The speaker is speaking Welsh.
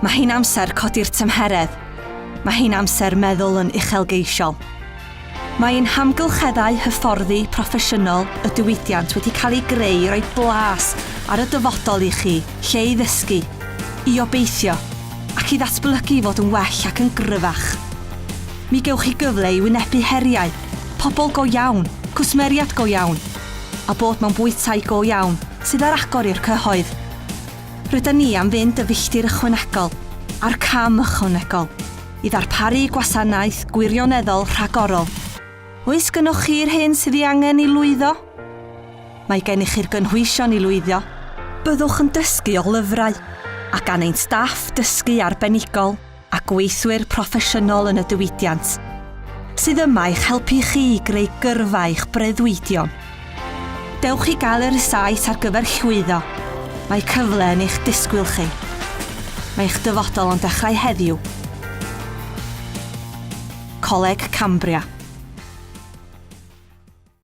Mae hi'n amser codi'r tymheredd. Mae hi'n amser meddwl yn uchelgeisiol. Mae ein hamgylcheddau hyfforddi proffesiynol y diwydiant wedi cael ei greu i roi blas ar y dyfodol i chi, lle i ddysgu, i obeithio, ac i ddatblygu i fod yn well ac yn gryfach. Mi gewch chi gyfle i wynebu heriau, pobl go iawn, cwsmeriaid go iawn, a bod mewn bwytai go iawn sydd ar agor i'r cyhoedd. Rydyn ni am fynd y filltir ychwanegol a'r cam ychwanegol i ddarparu gwasanaeth gwirioneddol rhagorol. Oes gynnoch chi'r hyn sydd ei angen i lwyddo? Mae gennych chi'r gynhwysion i lwyddo. Byddwch yn dysgu o lyfrau, a gan ein staff dysgu arbenigol a gweithwyr proffesiynol yn y diwydiant, sydd yma i'ch helpu chi i greu gyrfa eich breuddwydion. Dewch i gael y rysáit ar gyfer llwyddo. Mae cyfle yn eich disgwyl chi. Mae eich dyfodol yn dechrau heddiw. Coleg Cambria.